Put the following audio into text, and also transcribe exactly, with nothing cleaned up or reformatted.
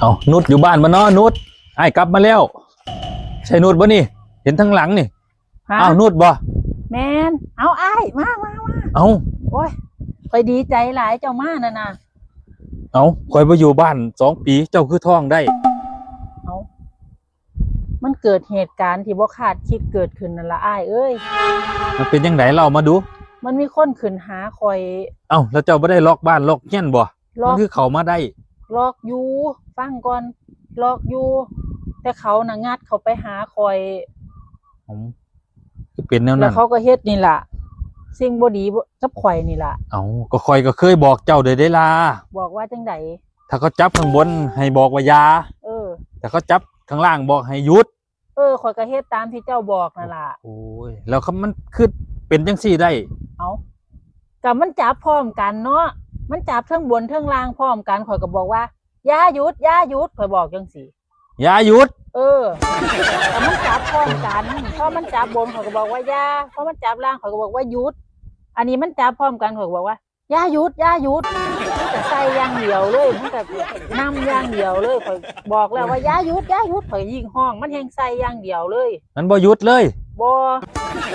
เอา นุชอยู่บ้านบ่เนาะ นุช อ้ายกลับมาแล้ว ใช่นุชบ่นี่ เห็นทางหลังนี่ ฮะ อ้าว นุชบ่ แม่น เอาอ้าย มามามา เอา โอ้ย ข่อยดีใจหลายเจ้ามานั่นน่ะ เอา ข่อยบ่อยู่บ้านสองปี เจ้าคือท้องได้ เอามันเกิดเหตุการณ์ที่บ่คาดคิดเกิดขึ้นนั่นละอ้ายเอ้ย มันเป็นจั่งใด เล่ามาดู มันมีคนขึ้นหาข่อย เอ้า แล้วเจ้าบ่ได้ล็อกบ้านล็อกเรือนบ่ ล็อก มันคือเข้ามาได้ ล็อกอยู่ ฟังก่อน ล็อกอยู่ แต่เขาน่ะงัดเข้าไปหาข่อย อืม คือเป็นแนว แล้ นั้น วเขาก็เฮ็ดนี่ล่ะ สิ่งบ่ดีกับข่อยนี่ล่ะ เอา ก็ข่อยก็เคยบอกเจ้าเด้อเด้ล่ะ บอกว่าจังใด ถ้าเขาจับข้างบนให้บอกว่าอย่า เออ ถ้าเขาจับข้างล่างบอกให้หยุด เออ ข่อยก็เฮ็ดตามที่เจ้าบอกนั่นล่ะ โอ้ย แล้วเขามันคือเป็นจั่งซี่ได้ เอาก็มันจับพร้อมกันเนาะ มันจับเทิงบนเทิงล่างพร้อมกัน ข่อยก็บอกว่า อย่าหยุด อย่าหยุด ข่อยบอกจังซี่ อย่าหยุด เออ แต่มันจับพร้อมกัน พอมันจับบน ข่อยก็บอกว่าอย่า พอมันจับล่าง ข่อยก็บอกว่าหยุด อันนี้มันจับพร้อมกัน ข่อยก็บอกว่า อย่าหยุด อย่าหยุด มันก็ใส่อย่างเดียวเลย มันก็นำอย่างเดียวเลย ข่อยบอกแล้วว่าอย่าหยุด อย่าหยุด ข่อยยิ่งฮ้อง มันแฮงใส่อย่างเดียวเลย มันบ่หยุดเลย บ่